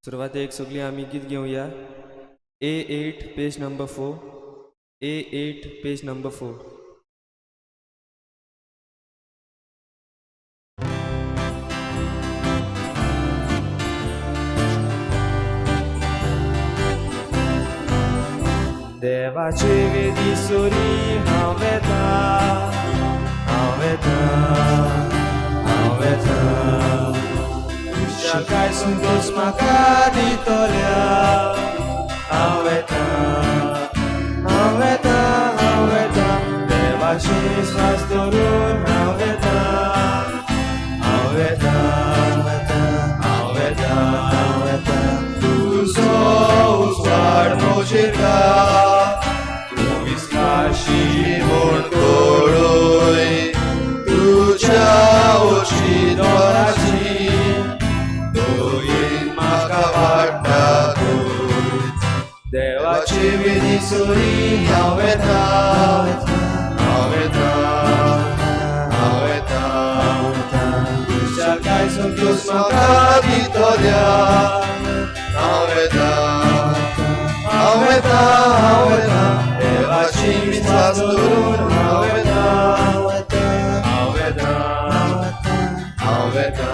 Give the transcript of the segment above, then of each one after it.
सुरवातेक सगळीं आमी गीत घेवया. A8 page number 4. A8 page number 4. देवाचे वेदी सोरी हांव वेता, हांव वेता, हांव वेता. काय संतोष म्हाका दितल्या. हांव वेता, हांव वेता, हांव वेता. देवाचे श्वास धरून हांव वेता, हांव वेता, हांव वेता, हांव वेता. तुजो उजवाड म्हजेर तूं विस्वाशी म्हूण कळय. तुज्या ओशी दोराची दोयेन म्हाका वाडटा. देवाचे वेदी सोरी हांव वेता, हांव वेता, हांव वेता. तुज्या काय संतोष म्हाका दितल्या. हांव वेता, हांव वेता, हांव वेता. देवाची विश्वास धरून हांव वेता, हांव वेता, हांव वेता.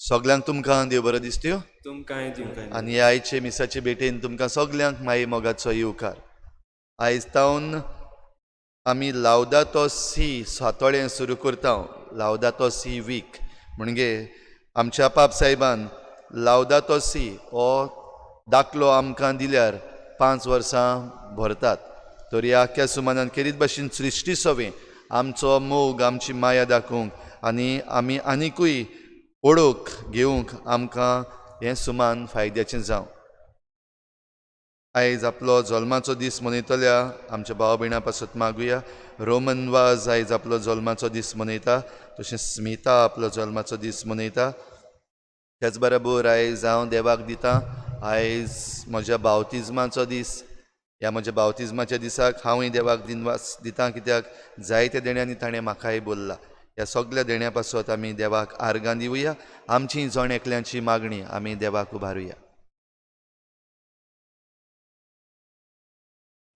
सगल्यांक तुमकां देव बरो दिसत्यो. तुमकांय दिवं. आनी आयचे मिसाचे भेटेन तुमकां सगल्यांक माई मोगाचो येवकार. आयज तावन आमी लावदातो सी सातोळें सुरू करता. लावदातो सी वीक म्हणजे आमच्या पाप साहेबान लावदातो सी हो दाखलो आमकां दिल्यार 5 वर्सां भरतात. तर ह्या आख्या सुमानान खेरीत भाशेन सृश्टी सवें आमचो मोग, आमची माया दाखोवंक आनी आमी आनिकूय ओळख घेवंक आमकां हें सुमान फायद्याचें जावं. आयज आपलो जल्माचो दीस मनयतल्या आमच्या भाव भयणां पासत मागुया. रोमन वाज आयज आपलो जल्माचो दीस मनयता, तशें स्मिता आपलो जल्माचो दीस मनयता. त्याच बरोबर आयज हांव देवाक दितां आयज म्हज्या बावतिज्माचो दीस. ह्या म्हज्या बावतिज्माच्या दिसाक हांवूय देवाक दिनवास दितां, कित्याक जायत्या देण्यांनी ताणें म्हाकाय बोल्ला. ह्या सगल्या देण्या पासत आमी देवाक आर्गां दिवया. आमची जण एकल्यांची मागणी आमी देवाक उबारुया.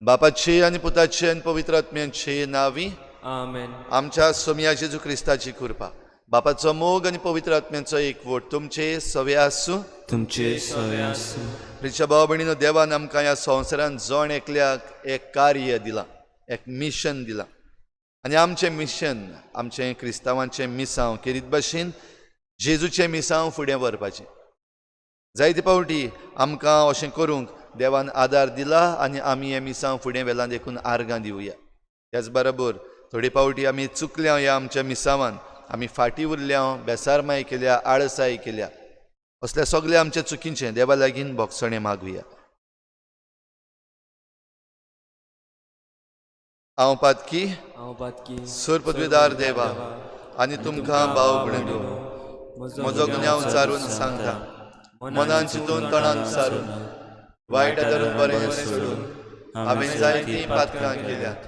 बापाचे आनी पुताचे आनी पवित्र आत्म्याचे नांवी आमेन. आमच्या सोमया जेजू क्रिस्ताची कृपा, बापाचो मोग आनी पवित्र आत्म्याचो एकवट तुमचे सवे आसूं. तुमचे सवे आसूं. प्रिच्या भाव भयणीनो, देवान आमकां ह्या संवसारांत जण एकल्याक एक कार्य दिलां, एक मिशन दिलां. आनी आमचें मिशन, आमचें क्रिस्तांवांचें मिसांव खेरीत भाशेन जेजूचें मिसांव फुडें व्हरपाचें. जायते फावटी आमकां अशें करूंक देवान आदार दिला आनी आमी हें मिसांव फुडें व्हेलां, देखून आर्गां दिवया. त्याच बरोबर थोडे फावटी आमी चुकल्या ह्या आमच्या मिसांवान, आमी फाटीं उरल्या, बेसारमाय केल्या, आळसाय केल्या. असल्या सगल्या आमच्या चुकींचें देवा लागीं भोगसणें मागुया. हांव पातकी, हांव पातकी, सर पदवीदार देवा आनी तुमकां भाव भयणीनो म्हजो गुन्यांव चारून सांगता. मनान चिंतून तणान सारून वायट धरून बरें सोडून हांवें जायतीं पातकां केल्यात.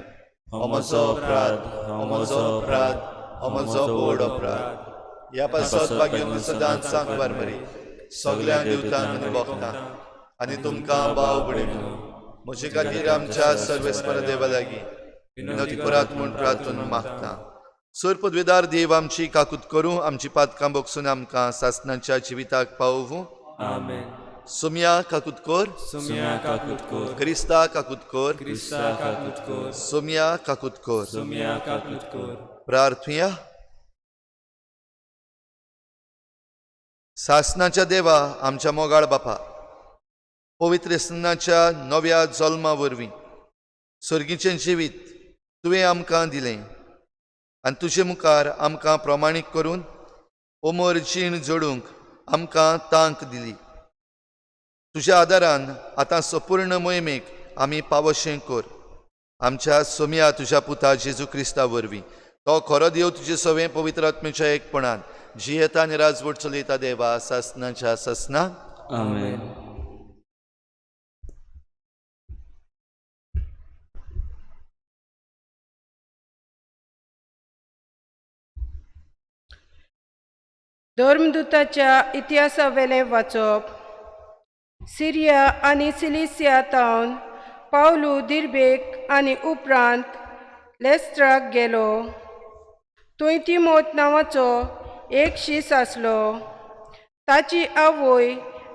हो म्हजो अपराध, हो म्हजो अपराध, हो म्हजो व्हड अपराध. ह्या पासत भाग्य सदांच सांगवार बरी सगल्या देवतांक आनी भोगतां आनी तुमकां भाव भयणीनो म्हजे खातीर आमच्या सर्वेस्पर देवा लागीं विनोदी करात म्हूण प्रार्थून मागता. सर पदवेदार देव आमची काकूत करूं, आमची पातकां बोगसून आमकां सासनाच्या जिविताक पावोवं. आमेन. सुमया काकूत कर, सुमया काकूत कर, क्रिस्ता काकूत कर, क्रिस्ता काकूत कर, सुमया काकूत कर. सुमया काकूत कर. प्रार्थुया. सासनाच्या देवा, आमच्या मोगाळ बापा, पवित्र स्नाच्या नव्या जल्मा वरवीं सर्गीचें जिवीत तुवें आमकां दिलें आनी तुजे मुखार आमकां प्रमाणीक करून अमर जीण जोडूंक आमकां तांक दिली. तुज्या आदारान आतां संपूर्ण मोहिमेक आमी पावशें कर. आमच्या सोमया तुज्या पुता जेजू क्रिस्ता वरवीं, तो खरो देव तुजे सवें पवित्र आत्मेच्या एकपणान जियेता आनी राजवट चलयता देवा सासनाच्या सासना. आमेन. धर्मदूताच्या इतिहासावेलें वाचप. सिरिया आनी सिलिसिया तावन पावलू दिर्बेक आनी उपरांत लेस्त्राक गेलो. थंय तिमोत नांवाचो एक शीस आसलो. ताची आवय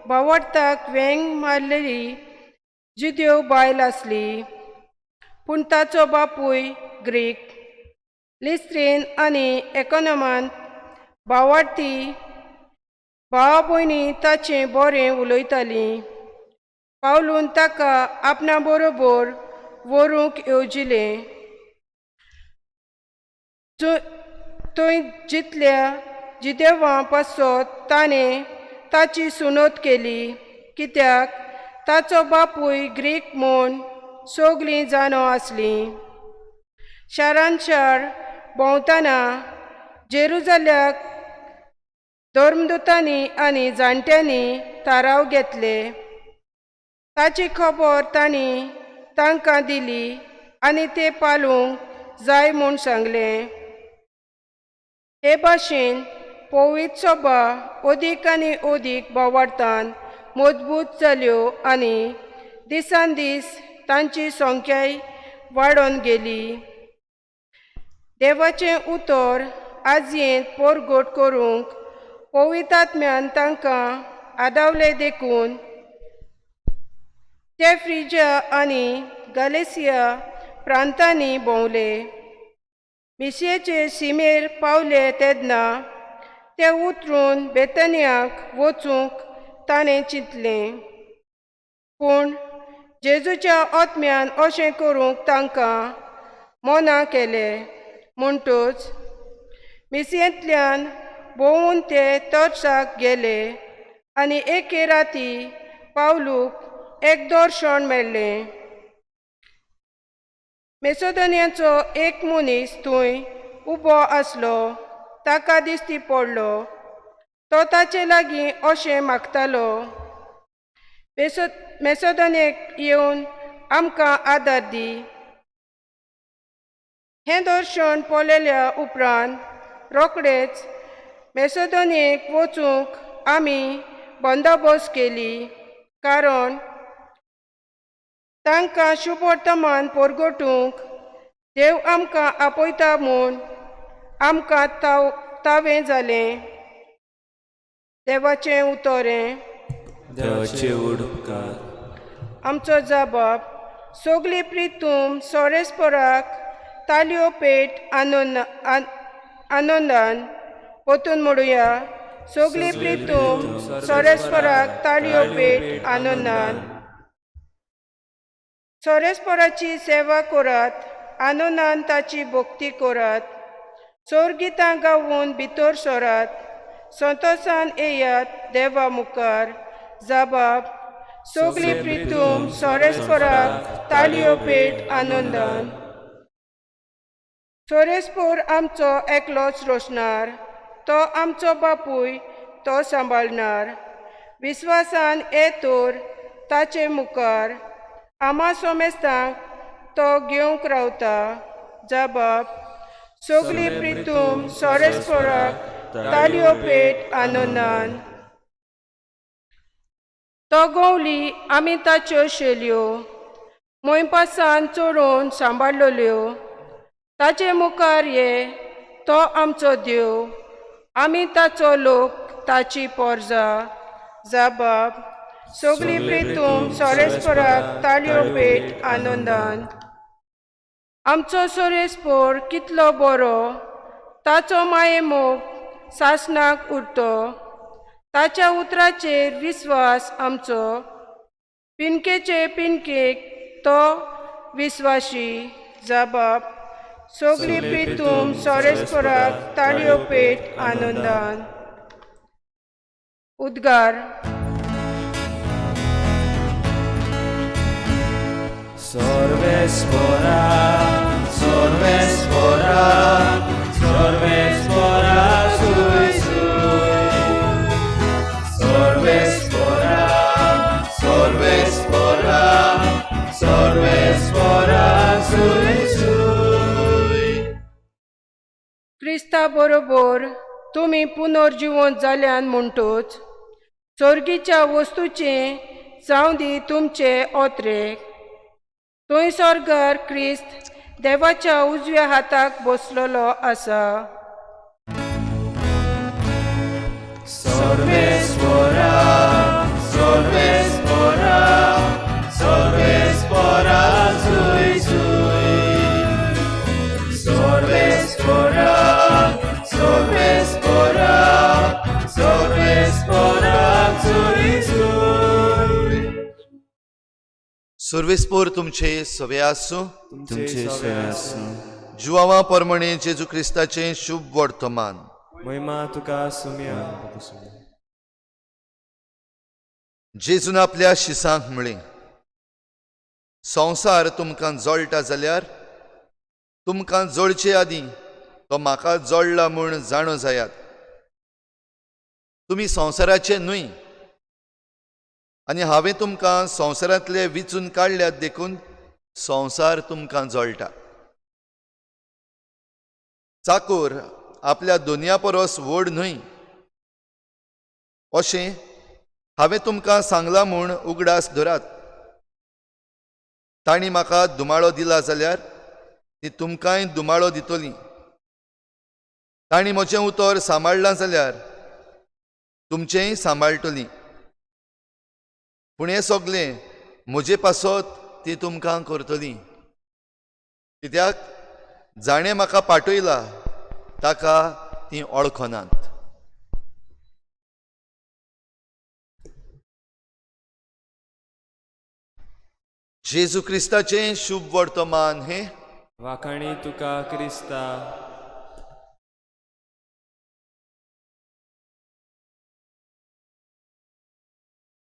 बावडताक वेंग मारलेली जुदेव बायल आसली, पूण ताचो बापूय ग्रीक. लिस्त्रीन आनी एकोनोमान बावाडती भावा भयणी ताचें बरें उलयतालीं. पावलून ताका आपणा बरोबर व्हरूंक येवजिलें. थंय जितल्या जिदेवां पासत ताणें ताची सुनोत केली, कित्याक ताचो बापूय ग्रीक म्हूण सगळीं जाणो आसलीं. शारान शार भोंवतना जेरुजाल्याक धर्मदूतांनी आनी जाणट्यांनी थाराव घेतले. ताची खबर तांणी तांकां दिली आनी ते पालूंक जाय म्हूण सांगलें. हे भाशेन पवित्र सभा अदीक आनी अदीक बोवाळटान मजबूत जाल्यो आनी दिसान दीस तांची संख्याय वाडोवन गेली. देवाचें उतर आजयेंत पोरगोट करूंक पवित्र तांकां आदावले देखून ते फ्रिजा आनी गालेसिया प्रांतांनी भोंवले. मिशयेचे शिमेर पावले तेन्ना ते उतरून बेतनियाक वचूंक ताणें चिंतलें, पूण जेजूच्या आत्म्यान अशें करूंक तांकां मना केलें. म्हणटच मिसयेंतल्यान भोंवून ते तरसाक गेले आनी एके राती पावलूक एक दर्शन मेळ्ळें. मेसोदनियाचो एक मनीस थंय उबो आसलो. ताका दिश्टी पडलो. तो ताचे लागीं अशें मागतालो, मेसोदनेक येवन आमकां आदार दी. हें दर्शन पळयल्या उपरांत रोखडेच मेसोदोनियेक वचूंक आमी बंदोबस्त केली, कारण तांकां शुभवर्तमान परगटूंक देव आमकां आपयता म्हूण आमकां तावें जालें. देवाचें उतरें. देवाचे उपकार. आमचो जबाब सगली प्रितूम सोरेस्पराक तालयो पेट आनंदान परतून म्हणुया. सगली प्रितूम सोरेस्पराक तालयो पेट आनंदान. सोरेस्पराची सेवा करात, आनंदान ताची भक्ती करात. सोरगितां गावून भितर सरात, संतोसान येयात देवा मुखार. जबाब सगली प्रितूम सोरेस्पराक तालयो पेट आनंदान. सोरेस्पोर आमचो एकलोच रोशणार, तो आमचो बापूय, तो सांबाळणार. विस्वासान ये तर ताचे मुखार, आमा सोमेस्तांक तो घेवंक रावता. जबाब सगली प्रितूम सोरेस्पोराक तालयो पेट आनंदान. तो गोवली आमी ताच्यो शेलयो मोयपासान चडोवन सांबाळ्ळल्यो. ताचे मुखार ये, तो आमचो देव, आमी ताचो लोक, ताची पोरजा. जबाब सगली प्रितूम सोरेस्पराक तालयो पेट आनंदान. आमचो सोरेस्पोर कितलो बरो, ताचो माये मोग सासणाक उरतो. ताच्या उतराचेर विस्वास आमचो, पिनकेचे पिनकेक तो विस्वाशी. जबाब सगली प्रितूम सोरेस्पराक तालयो पेट आनंदान. उद्गार. Sorvespora, sorvespora, sorvespora, sui sui. Sorvespora, sorvespora, sorvespora, sui sui. क्रिस्ता बरोबर तुमी पुनर्जिवंत जाल्यान म्हणटूच सोर्गीच्या वस्तूचें जावं दी तुमचे ओत्रेक. थंय सोर्गार क्रिस्त देवाच्या उजव्या हाताक बसलेलो आसा. सर्वेस्पोरा, सर्वेस्पोरा, सर्वेस्पोरा जुई जुई. सर्वेस्पोरा, सर्वेस्पोरा, सर्वेस्पोरा जुई जुई. सुर्वेस्पोर तुमचे सवे आसूं. तुमचे सवे आसूं. जुवावा परमणे जेजू क्रिस्ताचें शुभ वर्तमान. महिमा तुका सुम्या. जेजून आपल्या शिसांक म्हळें, संवसार तुमकां जळटा जाल्यार तुमकां जळचे आदीं तो म्हाका जळ्ळा म्हूण जाणो जायात. तुमी संवसाराचे न्हय आनी हांवें तुमकां संवसारांतले विचून काडल्यात देखून संवसार तुमकां जळटा. चाकोर आपल्या दोनया परस व्हड न्हय अशें हांवें तुमकां सांगलां म्हूण उगडास धरात. तांणी म्हाका दुमाळो दिला जाल्यार ती तुमकांय दुमाळो दितली. तांणी म्हजें उतर सांबाळ्ळां जाल्यार तुमचेंय सांबाळटली. पूण हें सगलें म्हजे पासत ती तुमकां करतली, कित्याक जाणें म्हाका पाठयला ताका ती वळखनात. जेजू क्रिस्ताचें शुभ वर्तमान हें. वाखाणी तुका क्रिस्ता.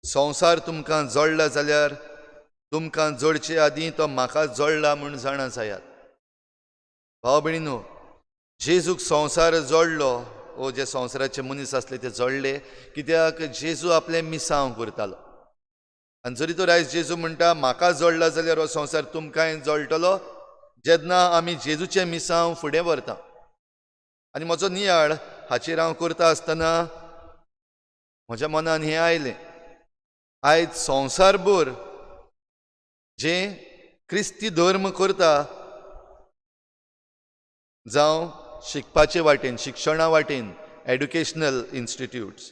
संवसार तुमकां जळ्ळा जाल्यार तुमकां जळचे आदीं तो म्हाका जळ्ळा म्हूण जाणा जायात. भाव भयणीनो, जेजूक संवसार जळ्ळो ओ जे संवसाराचे मनीस आसले ते जळ्ळे कित्याक जेजू आपलें मिसांव करतालो. आनी जरी तर आयज जेजू म्हणटा म्हाका जळ्ळा जाल्यार हो संवसार तुमकांय जळटलो, जेन्ना आमी जेजूचें मिसांव फुडें व्हरता. आनी म्हजो नियाळ हाचेर हांव करता आसतना म्हज्या मनान हें आयलें, आयज संवसारभर जे क्रिस्ती धर्म करता जावं शिकपाचे वाटेन, शिक्षणा वाटेन, एड्युकेशनल इन्स्टिट्यूट्स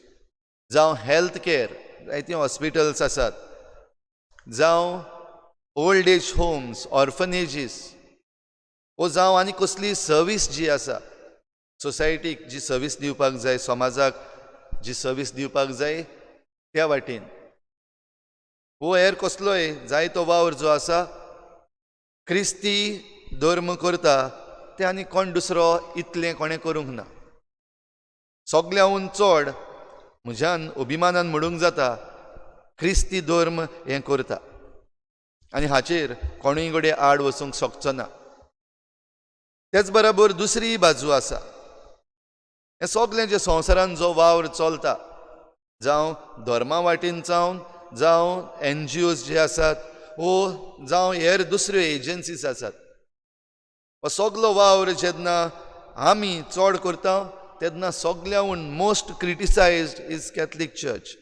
जावं हेल्थ केअर, जायतीं हॉस्पिटल्स आसात, जावं ओल्ड एज होम्स, ऑर्फनेजीस वो जावं आनी कसली सर्वीस जी आसा सोसायटीक जी सर्वीस दिवपाक जाय, समाजाक जी सर्वीस दिवपाक जाय त्या वाटेन वो हेर कसलोय जायतो वावर जो आसा क्रिस्ती धर्म करता ते आनी कोण दुसरो इतलें कोणें करूंक ना. सगल्याहून चड म्हज्यान अभिमानान म्हणूंक जाता क्रिस्ती धर्म हें करता आनी हाचेर कोणूय कडेन आड वचूंक शकचो ना. तेच बराबर दुसरी बाजू आसा, हें सगलें जें संवसारान जो वावर चलता जावं धर्मा वाटेन जावन जावं एनजीओज जे आसात वो जावं हेर दुसऱ्यो एजन्सीज आसात, हो सगलो वावर जेन्ना आमी चड करता तेन्ना सगल्याहून most criticised is Catholic church.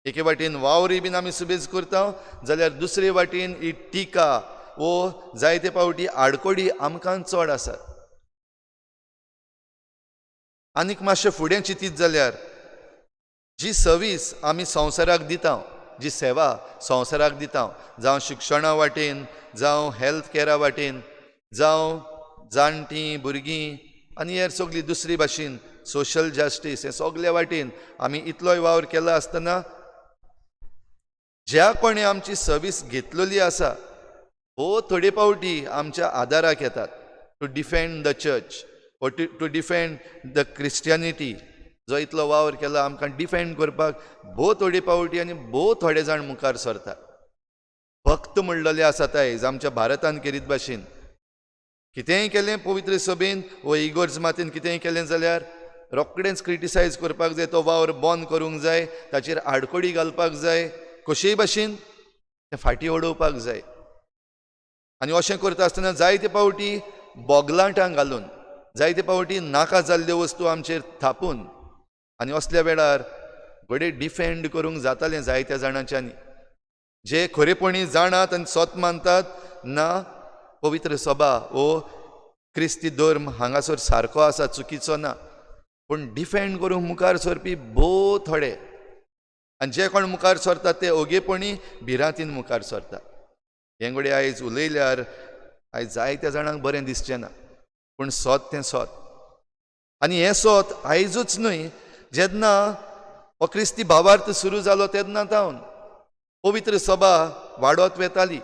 एके वाटेन वावरूय बीन आमी सुबेज करता जाल्यार दुसरे वाटेन ही टिका वो जायते फावटी आडकोडी आमकां चड आसात. आनीक मातशें फुडें चिंतीत जाल्यार जी सर्वीस आमी संवसाराक दिता, जी सेवा संवसाराक दिता, जावं शिक्षणा वाटेन, जावं हेल्थ केअरा वाटेन, जावं जाणटीं भुरगीं आनी हेर सगळी दुसरी भाशेन सोशल जस्टीस, हे सगल्या वाटेन आमी इतलोय वावर केला आसतना ज्या कोणें आमची सर्वीस घेतलेली आसा हो थोडे फावटी आमच्या आदाराक येतात टू डिफेंड the church वो टू डिफेंड the Christianity. जो इतलो वावर केला आमकां डिफेंड करपाक भोव थोडे फावटी आनी भोव थोडे जाण मुखार सरतात. भक्त म्हणलेले आसात आयज आमच्या भारतान केरीत भाशेन कितेंय केलें पवित्र सभेन वो इगोर्ज मातेन कितेंय केलें जाल्यार रोखडेंच क्रिटिसायज करपाक जाय, तो वावर बंद करूंक जाय, ताचेर आडकोडी घालपाक जाय, कशेय भाशेन तें फाटीं उडोवपाक जाय. आनी अशें करता आसतना जायते फावटी बोगलाटां घालून जायते फावटी नाका जाल्ल्यो वस्तू आमचेर थापून, आनी असल्या वेळार घडये डिफेंड करूंक जातालें जायत्या जाणांच्यांनी जे खरेपणी जाणात आनी सोत मानतात ना पवित्र सभा वो क्रिस्ती धर्म हांगासर सारको आसा, चुकीचो ना, पूण डिफेंड करूंक मुखार सरपी भोव थोडे, आनी जे कोण मुखार सरतात ते ओगेपणी भिरांतीन मुखार सरतात. हें घडये आयज उलयल्यार आयज जायत्या जाणांक बरें दिसचें ना, पूण सोत तें सोत. आनी हें सोत आयजूच न्हय, जेन्ना हो क्रिस्ती भावार्थ सुरू जालो तेन्ना तावन पवित्र सभा वाडत वेताली.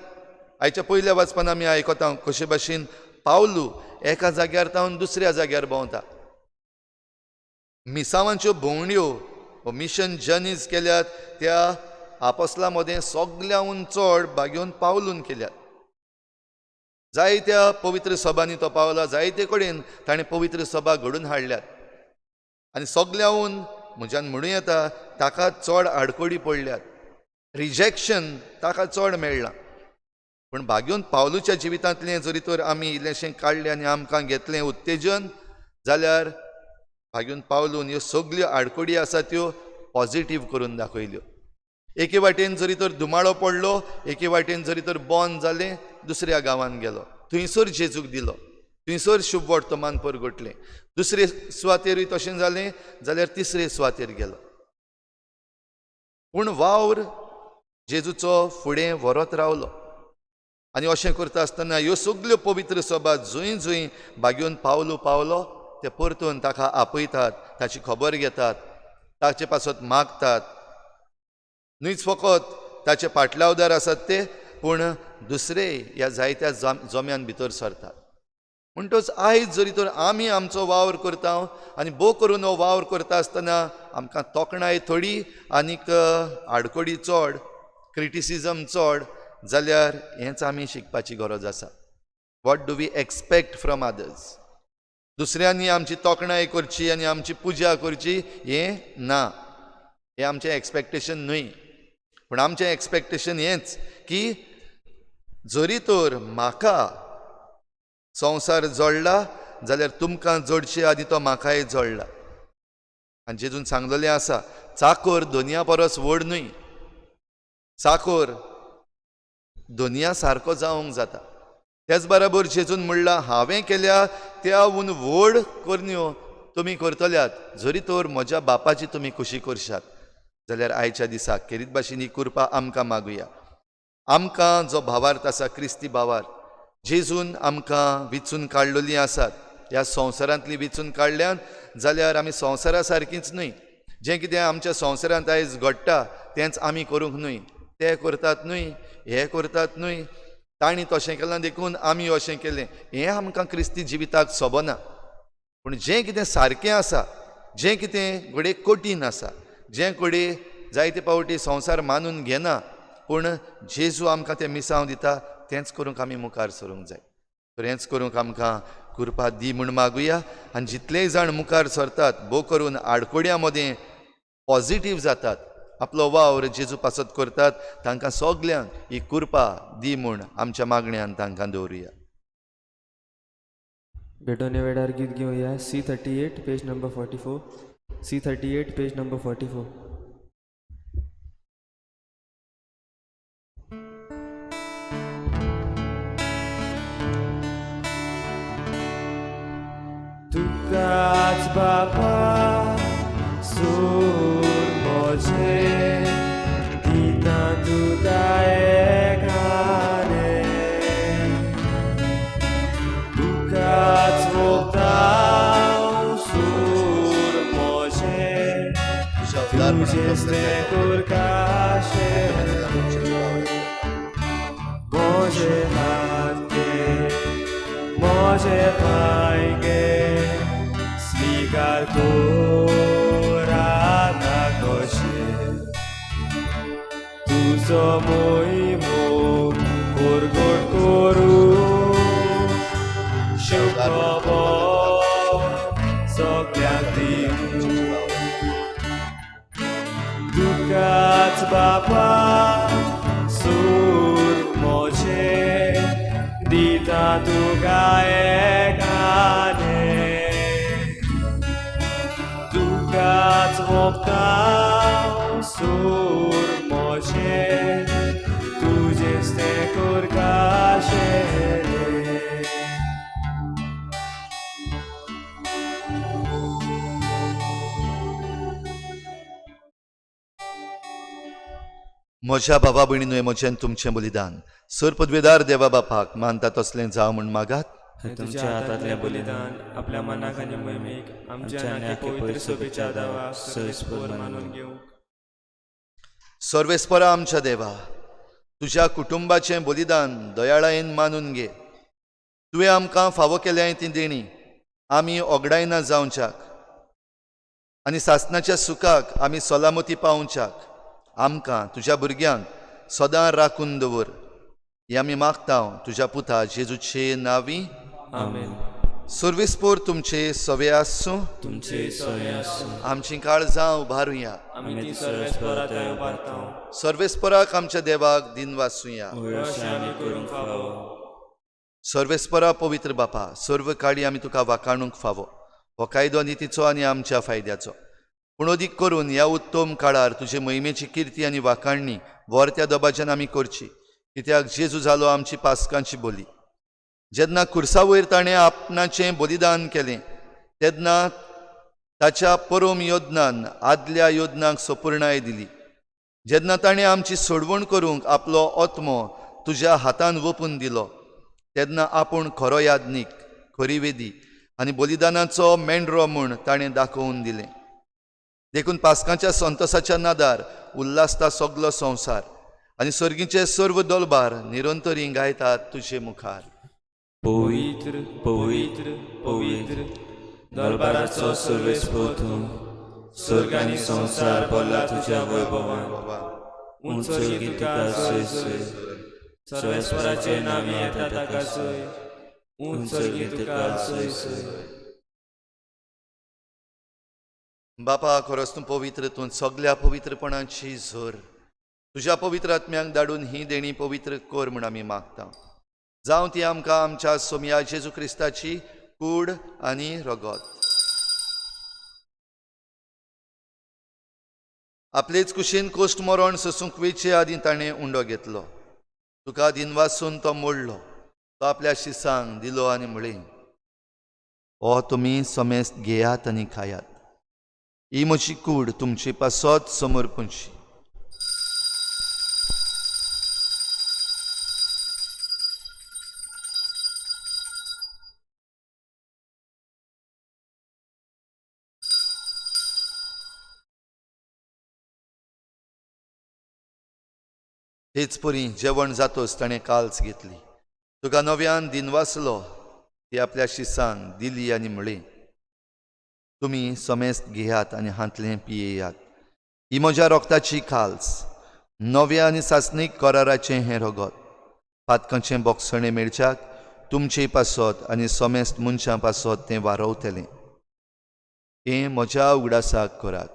आयच्या पयल्या वाचपान आमी आयकता कशे भाशेन पावलू एका जाग्यार तावन दुसऱ्या जाग्यार भोंवता. मिसावांच्यो भोंवड्यो वो मिशन जर्नीज केल्यात त्या आपोसला मदें सगल्याहून चड भागेवन पावलून केल्यात. जायत्या पवित्र सभांनी तो पावला, जायते कडेन ताणें पवित्र सभा घडून हाडल्यात, आनी सगल्याहून म्हज्यान म्हणूं येता ताका चड आडखळी पडल्यात, रिजेक्शन ताका चड मेळ्ळां. पूण भाग्योन पावलूच्या जिवितांतलें जरी तर आमी इल्लेंशें काडलें आनी आमकां घेतलें उत्तेजन जाल्यार भाग्योन पावलून ह्यो सगल्यो आडखळी आसा त्यो पॉजिटीव करून दाखयल्यो. एके वाटेन जरी तर धुमाळो पडलो, एके वाटेन जरी तर बंद जालें, दुसऱ्या गांवान गेलो, थंयसर जेजूक दिलो, थंयसर शुभ वर्तमान परगटलें. दुसरे सुवातेरूय तशें जालें जाल्यार तिसरे सुवातेर गेलो. पूण वावर जेजूचो फुडें व्हरत रावलो. आनी अशें करता आसतना ह्यो सगल्यो पवित्र सभा जंय जंय भाग्योन पावलो पावलो ते परतून ताका आपयतात, ताची खबर घेतात, ताचे पासत मागतात. न्हयच फकत ताचे पाटलावदार आसात ते, पूण दुसरे ह्या जायत्या जम्यान भितर सरतात. म्हणटच आयज जरी तर आमी आमचो वावर करता आनी भोव करून हो वावर करता आसतना आमकां तोखणाय थोडी आनीक आडखळी चड, क्रिटिसिजम चड जाल्यार हेंच आमी शिकपाची गरज आसा. What do we expect from others? दुसऱ्यांनी आमची तोखणाय करची आनी आमची पुजा करची हें ना, हें आमचें एक्सपेक्टेशन न्हय. पूण आमचें एक्सपेक्टेशन हेंच की जरी तर म्हाका संवसार जोडला जाल्यार तुमकां जोडचे आदी तो म्हाकाय जोडला. आनी जेजून सांगलेलें आसा, चाकोर दोनया परस व्हड न्हय, चाकोर दोनया सारको जावंक जाता. त्याच बराबर जेजून म्हणलां, हांवें केल्या त्याहून व्हड करण्यो तुमी करतल्यात जरी तर म्हज्या बापाची तुमी खुशी करशात जाल्यार आयच्या दिसाक खेरीत भाशेन ही कृपा आमकां मागुया. आमकां जो भावार्थ आसा, क्रिस्ती भावार्थ, जेजून आमकां विचून काडलेलीं आसात, ह्या संवसारांतली विचून काडल्यान जाल्यार आमी संवसारा सारकीच न्हय. जें कितें आमच्या संवसारांत आयज घडटा तेंच आमी करूंक न्हय, ते करतात न्हय, हे करतात न्हय, तांणी तशें केलां देखून आमी अशें केलें, हें आमकां क्रिस्ती जिविताक सोबना. पूण जें कितें सारकें आसा, जें कितें घडये कठीण आसा, जें घडये जायते फावटी संवसार मानून घेना, पूण जेजू आमकां तें मिसांव दिता, तेंच करूंक आमी मुखार सरूंक जाय. तर हेंच करूंक आमकां कृपा दी म्हूण मागुया. आनी जितलेय जाण मुखार सरतात, भोव करून आडखड्यां मदें पॉजिटीव जातात, आपलो वावर जेजू पासत करतात, तांकां सगल्यांक ही कृपा दी म्हूण आमच्या मागण्यान तांकां दवरुया. भेटवणे वेळार गीत घेवया C38 page number 44, C38 page number 44. तुकाच बापा सूर म्हजे दिता तुका एकाने, तुकाच वोगता सूर म्हजे तुजेच तें करकाशे, म्हजे हात गे म्हजे पांय गे स्वीकार कर आतां कशें तुजो मोहिमो परगट करूं शुभ खबर सगल्यांक दिवं. तुकाच बापा सूर म्हजे दिता तुका एकाने, तुकाच वोपता सूर मोशे तुजेच तें करकाशें. म्हज्या बाबा भयणीनो, म्हजें आनी तुमचें बलिदान सर पदवेदार देवा बापाक मानता तसलें जावं म्हूण मागात. हे तुमच्या हातांतलें बलिदान आपल्या मनाक आनी मोहिमेक आमच्या आनी पवित्र सभेच्या दावा सोयस्पर मानून घेवंक. सर्वेस्परा आमच्या देवा, तुज्या कुटुंबाचें बलिदान दयाळायेन मानून घे. तुवें आमकां फावो केल्याय ती देणी आमी ओगडायना जावच्याक आनी सासणाच्या सुखाक आमी सलामती पावोवच्याक आमकां तुज्या भुरग्यांक सदां राखून दवर. हें आमी मागता तुज्या पुता जेजूचे नांवी. आमेन. सर्वेस्पोर तुमचे सवे आसूं. तुमचे सोय आसूं. आमचीं काळजां उबारुया. आमी ती सर्वेस्परा थंय उबारता. सर्वेस्पराक आमच्या देवाक दिनवासुया. अशें आमी करूंक फावो. सर्वेस्परा पवित्र बापा, सर्व काळी आमी तुका वाखाणूंक फावो. हो कायदो नितीचो आनी आमच्या फायद्याचो, पूण अदीक करून ह्या उत्तम काळार तुजे मोहिमेची किर्ती आनी वाखाणणी व्हर त्या दबाज्यान आमी करची, कित्याक जेजू जालो आमची पासकांची बोली. जेन्ना खुर्सा वयर ताणें आपणाचें बलिदान केलें तेन्ना ताच्या परोम योदनान आदल्या योदनाक सपुर्णाय दिली. जेन्ना ताणें आमची सोडवण करूंक आपलो आत्मो तुज्या हातान वोपून दिलो तेन्ना आपूण खरो याज्ञीक, खरी वेदी आनी बलिदानाचो मेंढरो म्हूण ताणें दाखोवन दिलें. देखून पासकांच्या संतोसाच्या नादार उल्हासता सगलो संवसार आनी सर्गीचे सर्व दलबार निरंतरी गायतात तुजे मुखार. पवित्र पवित्र पवित्र दरबाराचो सर्वेस्पोर तूं, स्वर्ग आनी संवसार भरला तुज्या वैभवान. उंच स्वर्गी तुका सोय सोय, सर्वेस्पराचे नांवी येता ताका सोय, उंच स्वर्गी तुका सोय सोय. बापा, खरोच तूं पवित्र, तूं सगल्या पवित्रपणाची झर. तुज्या पवित्र आत्म्यांक धाडून ही देणी पवित्र कर म्हूण आमी मागता. जावं ती आमकां आमच्या सोमया जेजू क्रिस्ताची कूड आनी रगत. आपलेच कुशीन कोश्ट मरण सोसूंक वेचे आदीं ताणें उंडो घेतलो, तुका दिनवासून तो मोडलो, तो आपल्या शिसांक दिलो आनी म्हळें, हो तुमी समेस्त घेयात आनी खायात. ही म्हजी कूड तुमचे पासत समर्पणची. तेच परी जेवण जातोच ताणें काल्स घेतली, तुका नव्यान दिनवासलो, ती आपल्या शिसांक दिली आनी म्हळें, तुमी समेस्त घेयात आनी हांतलें पियेयात. ही म्हज्या रोगताची खाल्स, नव्या आनी सासणीक कराराचें हें रगत. पातकांचें बोगसणें मेळच्याक तुमचे पासत आनी समेस्त मनशां पासत तें वारवतलें. हें म्हज्या उगडासाक करात.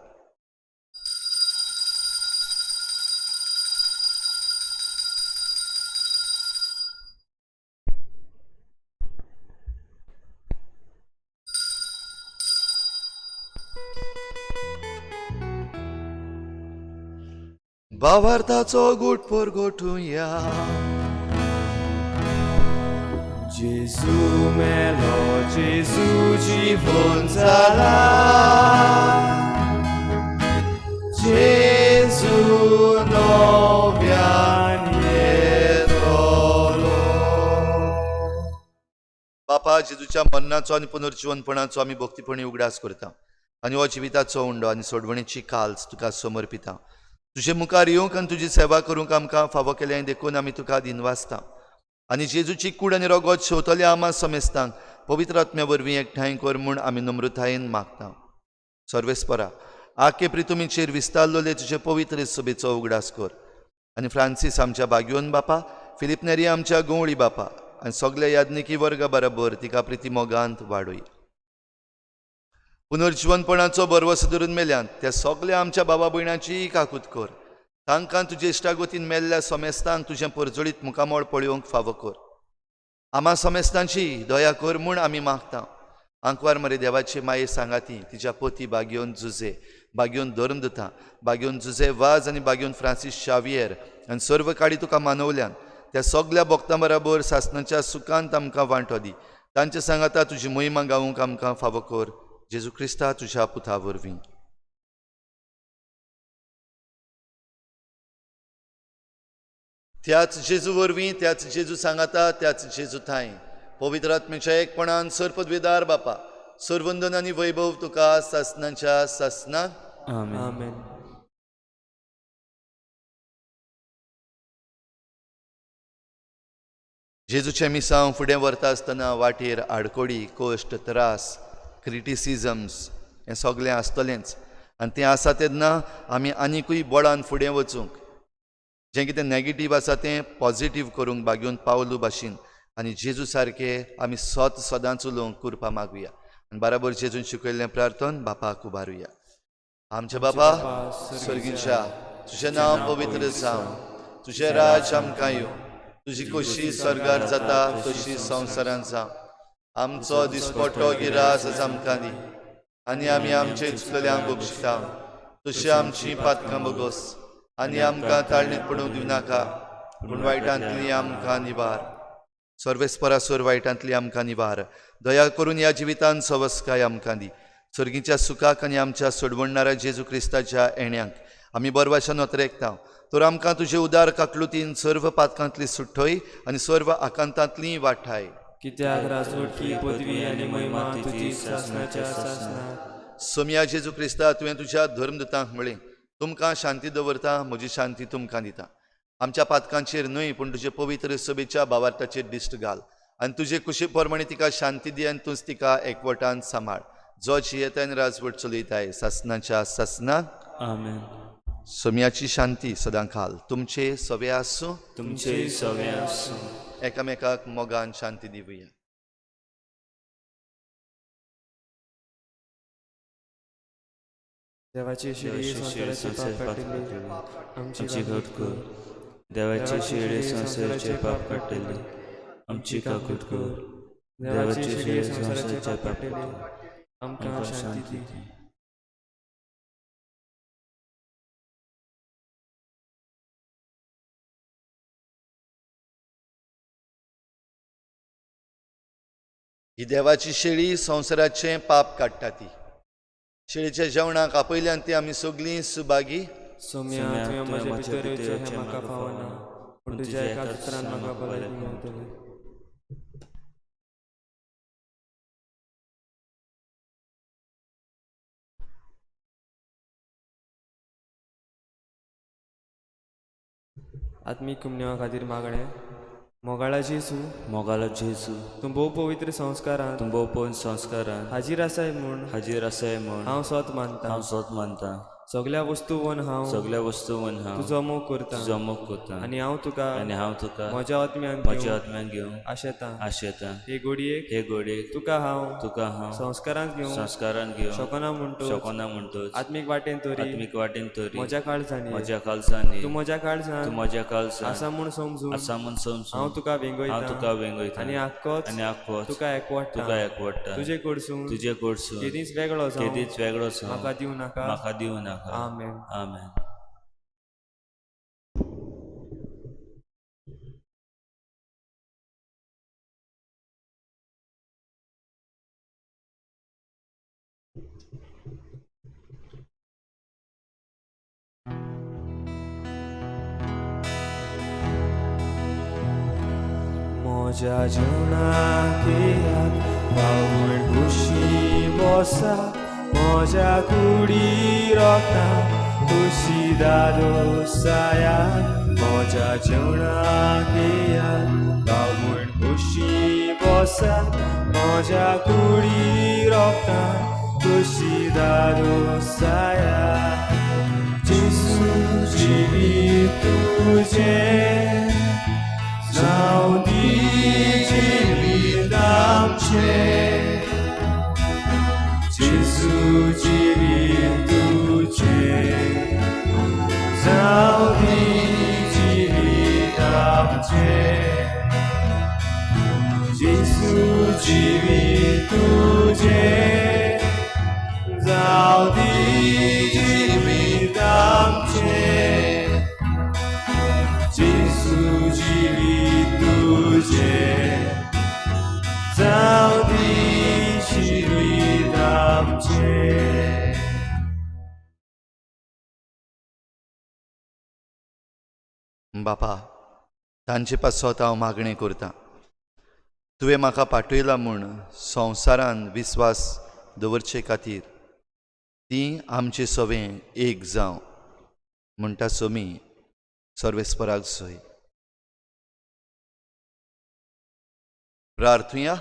भावार्थाचो गूट परगटुया. जेजू मेलो, जेजू जिवन जाला, जेजू नव्यान येतलो. बापा, जेजूच्या मरणाचो आनी पुनर्जिवनपणाचो आमी भक्तीपणी उगडास करता आनी हो जिविताचो उंडो आनी सोडवणेची काल्स तुका समर्पिता. तुजे मुखार येवंक आनी तुजी सेवा करूंक आमकां फावो केलें देखून आमी तुका दिनवासता. आनी जेजूची कूड आनी रगत शेवतल्या आमा समेस्तांक पवित्र आत्म्या वरवीं एकठांय कर म्हूण आमी नम्रतायेन मागता. सर्वेस्परा, आके प्रितुमीचेर विस्तारलोले तुजे पवित्र सभेचो उगडास कर आनी फ्रांसीस आमच्या बागयोन बापा, फिलीप नेरी आमच्या गंवळी बापा आनी सगल्या याज्ञिकी वर्गा बराबर तिका प्रिती मोगांत वाडय. पुनर्जिवनपणाचो भरवसो धरून मेल्यान त्या सगल्या आमच्या बाबा भयणांचीय काकूत कर. तांकां तुजे इश्टागतीन मेल्ल्या समेस्तांक तुजें परजळीत मुखामळ पळोवंक फावो कर. आमा समेस्तांची दया कर म्हूण आमी मागता. आंकवार मरे देवाचे माये सांगाती तिच्या पोती बागयोन जुजे, बागयोन धर्मदुता, बागयोन जुजे वाज आनी बागयोन फ्रांसीस शावियर आनी सर्व काडी तुका मानवल्यान त्या सगल्या भक्तां बराबर सासणाच्या सुखांत आमकां वांटो दी. तांचे सांगाता तुजी महिमा गावूंक आमकां फावो कर, जेजू क्रिस्ता तुज्या पुता वरवीं. त्याच जेजू वरवीं, त्याच जेजू सांगाता, त्याच जेजू थांय पवित्र आत्म्याच्या एकपणान सर्पद्वेदार बापा सर्वंदन आनी वैभव तुका सासनाच्या सासना. आमेन. आमेन. जेजूचें मिसांव फुडें व्हरता आसतना वाटेर आडकोडी, कश्ट, त्रास, क्रिटिसिजम्स हें सगळें आसतलेंच आनी तें आसा तेन्ना आमी आनिकूय बळान फुडें वचूंक, जें कितें नॅगेटीव आसा तें पॉजिटीव करूंक बागयोन पावलू भाशेन आनी जेजू सारके आमी सत सदांच उलोवंक कुरपा मागुया आनी बराबर जेजून शिकयल्लें प्रार्थन बापाक उबारुया. आमच्या बापा सर्गीच्या, तुजें नांव पवित्र जावं, तुजें राज आमकां येवं, तुजी खोशी स्वर्गार जाता तशी संवसारांत जावं. आमचो दिसपट्टो गिरास आज आमकां दी आनी आमी आमचे चुकलेल्यांक बक्षिता तशी आमची पातकां बगोस आनी आमकां ताळणीत पडूंक दिवं नाका, पूण वायटांतली आमकां निवार. सर्वेस्परासर वायटांतली आमकां निवार. दया करून ह्या जिवितान सवस्काय आमकां दी. सर्गीच्या सुखाक आनी आमच्या सोडवणणाऱ्या जेजू क्रिस्ताच्या येण्याक आमी बरवाच्या नोतरेकता तर आमकां तुजे उदार काकलुतीन सर्व पातकांतली सुट्टय आनी सर्व आकांतांतली वाठाय. कित्याक राजवटकी, पदवी आनी महिमा तुजी सासणाच्या सासणाक. सोमया जेजू क्रिस्ता, तुवें तुज्या धर्मदुतांक म्हळें, तुमकां शांती दवरता, म्हजी शांती तुमकां दिता. आमच्या पातकांचेर न्हय पूण तुजे पवित्र सभेच्या भावार्थाचेर दिश्ट घाल आनी तुजे कुशी प्रमाणे तिका शांती दी आनी तूंच तिका एकवटान सांबाळ, जो जियेता आनी राजवट चलयताय सासणाच्या सासणाक. आमेन. सोम्याची शांती सदां खाल तुमचे सवे आसूं, तुमचे सवे आसूं. एकामेकाक मोगान शांती दिवया. देवाची शिडी संवसाराचे पाप काडटली, आमची घट कर. देवाचे शिडी संवसाराचे पाप काडटली, आमची काकूट कर. देवाची शिडी संवसाराचे पाप काडटली, आमकां शांती दी. ही देवाची शेळी संवसाराचें पाप काडटा ती. शेळीच्या जेवणाक आपयल्यान ती आमी सगळीं सुभागी. सोम्या, तुवें म्हज्या भितर येवचें हें म्हाका फावना, पूण तुज्या एका उतरान म्हाका भलायकी मेळटली. आत्मीक कुमनेवा खातीर मागणें. मोगाळा जेजू, मोगालो जेजू, तूं भोव पवित्र संस्कारान तूं भोव पवित्र संस्कारान हाजीर आसाय म्हूण हाजीर आसाय म्हूण हांव सोत मानता. हांव सोत मानता. सगल्या वस्तूवन हांव सगल्या वस्तूवन हांव तुजो मोग करता तुजो मोग करता आनी हांव तुका म्हज्या आत्म्यान म्हज्या आत्म्यान घेवन आशेता. आशेता. हे घोडयेक हे घोडयेक तुका हांव संस्कारांत घेवन शकना म्हणटोच शकना म्हणटोच आत्मीक वाटेन तरी आत्मीक वाटेन तरी म्हज्या काळजांनी म्हज्या काळजांनी तूं म्हज्या काळजान तूं म्हज्या काळजान आसा म्हूण समजून आसा म्हूण समजून हांव तुका वेंगयता हांव तुका वेंगयता आनी आख्खोच आनी आख्खोच तुका एकवटता तुका एकवटता. तुजे कडसून तुजे कडसून केदींच वेगळो जावं केदींच वेगळो जावं म्हाका दिवं नाका. म्हाका दिवं नाका. आमेन. आमेन. म्हज्या जिवनाक येयात पावण खुशी बसा, म्हज्या कुडी रोखता खुशी दादोसायात. म्हज्या जिवनाक येयात पावण खुशी बसा, म्हज्या कुडी रोखता खुशी दादोसायात. जेजू जिवीत तुजें जावं दी जिवीत आमचें, जेजू जिवीत तुजें जावं दी जिवीत आमचें, जेजू जिवीत तुजें बापा, तांचे पासत हांव मागणें करतां. तुवें म्हाका पाठयला म्हूण संवसारान विस्वास दवरचे खातीर ती आमचे सवें एक जावं म्हणटा सोमी सर्वेस्पराक सोय. प्रार्थुया.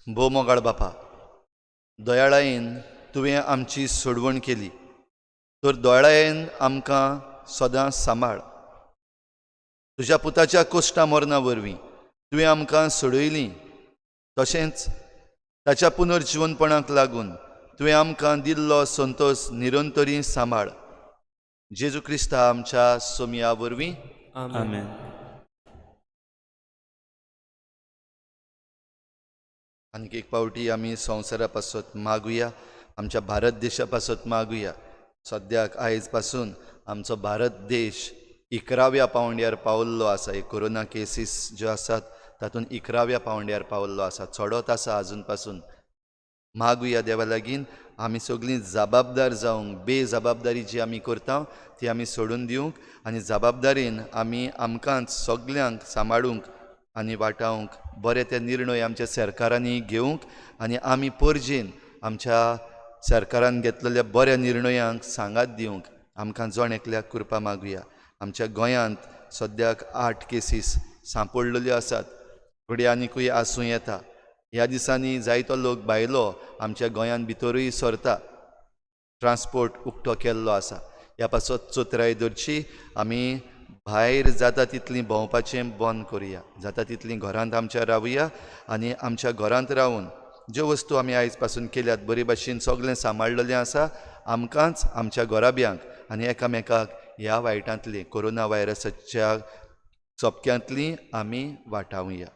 भोव मोगाळ बापा, दयाळायेन तुवें आमची सोडवण केली तर दयाळायेन आमकां सदां सांबाळ. तुज्या पुताच्या कोश्टा मरणा वरवीं तुवें आमकां सोडयली, तशेंच ताच्या पुनर्जिवनपणाक लागून तुवें आमकां दिल्लो संतोश निरंतरी सांबाळ. जेजू क्रिस्ता आमच्या सोमया वरवीं. आमेन. आनीक एक पावटी आमी संवसारा पासत मागुया, आमच्या भारत देशा पासत मागुया. सद्याक आयज पासून आमचो भारत देश 11व्या पावंड्यार पावल्लो आसा. हे कोरोना केसीस ज्यो आसात तातूंत 11व्या पावंड्यार पावल्लो आसा, चडत आसा आजून पासून. मागुया देवा लागीं आमी सगळीं जबाबदार जावंक, बेजबाबदारी जी आमी करता ती आमी सोडून दिवंक आनी जबाबदारीन आमी आमकांच सगल्यांक सांबाळूंक आनी वाटावंक बरे ते निर्णय आमच्या सरकारांनी घेवंक आनी आमी परजेन आमच्या सरकारान घेतलेल्या बऱ्या निर्णयांक सांगात दिवंक आमकां जण एकल्याक कृपा मागुया. आमच्या गोंयांत सद्याक 8 केसीस सांपडलेल्यो आसात, घडये आनिकूय आसूं येता. ह्या दिसांनी जायतो लोक भायलो आमच्या गोंयांत भितरूय सरता, ट्रान्सपोर्ट उक्तो केल्लो आसा. ह्या पासत चतुराय दवरची, आमी भायर जाता तितलीं भोंवपाचें बंद करुया, जाता तितलीं घरांत आमच्या रावया आनी आमच्या घरांत रावून ज्यो वस्तू आमी आयज पासून केल्यात बरे भाशेन सगळें सांबाळलेलें आसा, आमकांच आमच्या घराब्यांक आनी एकामेकाक ह्या वायटांतली कोरोना व्हायरसाच्या चपक्यांतली आमी वाटावया.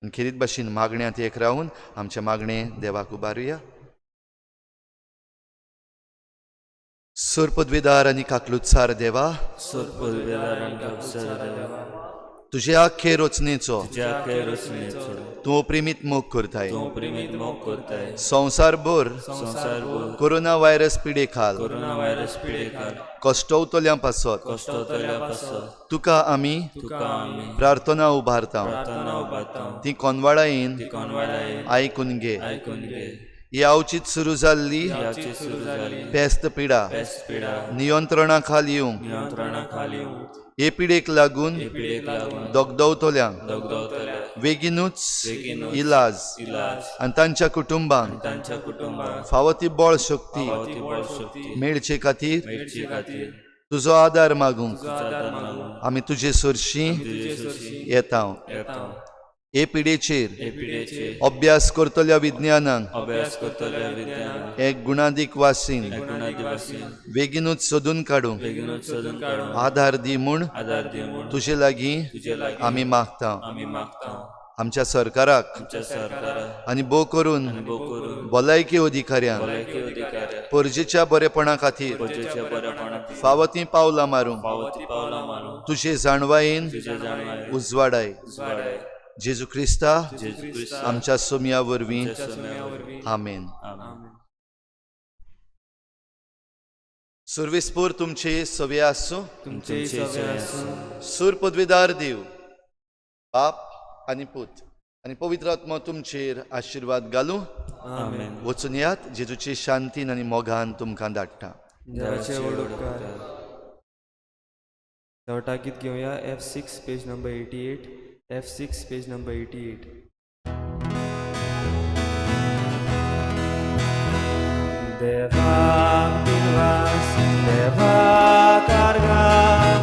आनी खेरीत भाशेन मागण्यांत एक रावून आमचें मागणें देवाक उबारुया. सोरपदवेदार आनी काकलुत्सार देवा, तुजे आख्खे रचनेचो तूं प्रेमीत मोग करताय. संवसारभर कोरोना व्हायरस पिडे खाल कश्टवतल्यां पासत तुका आमी प्रार्थना उबारता, ती कोनवाळायेन आयकून घे. ही अवचीत सुरू जाल्ली पेस्त पिडा नियंत्रणा खाल येवंक, हे पिडेक लागून दगदवतल्यांक बेगीनूच इलाज आनी तांच्या कुटुंबांक फावो ती बळ शक्ती मेळचे खातीर तुजो आदार मागूंक आमी तुजे सरशीं येता. हे पिडेचेर अभ्यास करतल्या विज्ञानाक एक गुणादीक वासीन बेगीनूच सोदून काडूंक आदार दी म्हूण तुजे लागीं आमी मागता. आमच्या सरकाराक आनी भोव करून भलायकी अधिकाऱ्यांक परजेच्या बरेपणा खातीर फावो तीं पावलां मारूंक तुजे जाणवायेन उजवाडाय. जेजू क्रिस्ता आमच्या सोमया वरवीं. आमेन. सुर्विसपूर तुमचे सवे आसूं. सूर पदवीदार देव बाप आनी पूत आनी पवित्र आत्मा तुमचेर आशिर्वाद घालूं. वचून यात, जेजूची शांतीन आनी मोगान तुमकां धाडटा. शेवटाक गीत घेवया F6 page number 88. F6 page number 88. देवाक दिनवास देवाक आर्गां,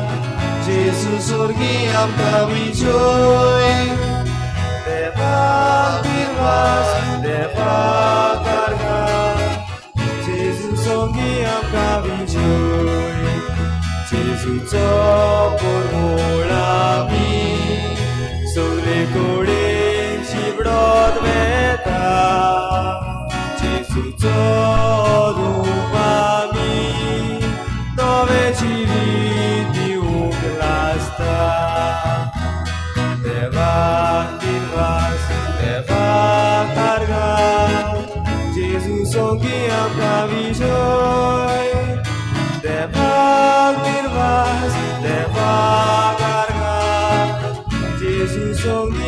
जेजू सोर्गी आमकां विजय. देवाक दिनवास देवाक आर्गां, जेजू सोर्गी आमकां विजय. जेजूचो पोरमोळ आमी सगळे कडेन शिंपडत वेता, जेजूचो रूप आमी नवें जिवीत दिवंक लासता. देवाक दिनवास देवाक आर्गां, जेजू सोंगी आमकां विजय. देवाक दिनवास सगळी.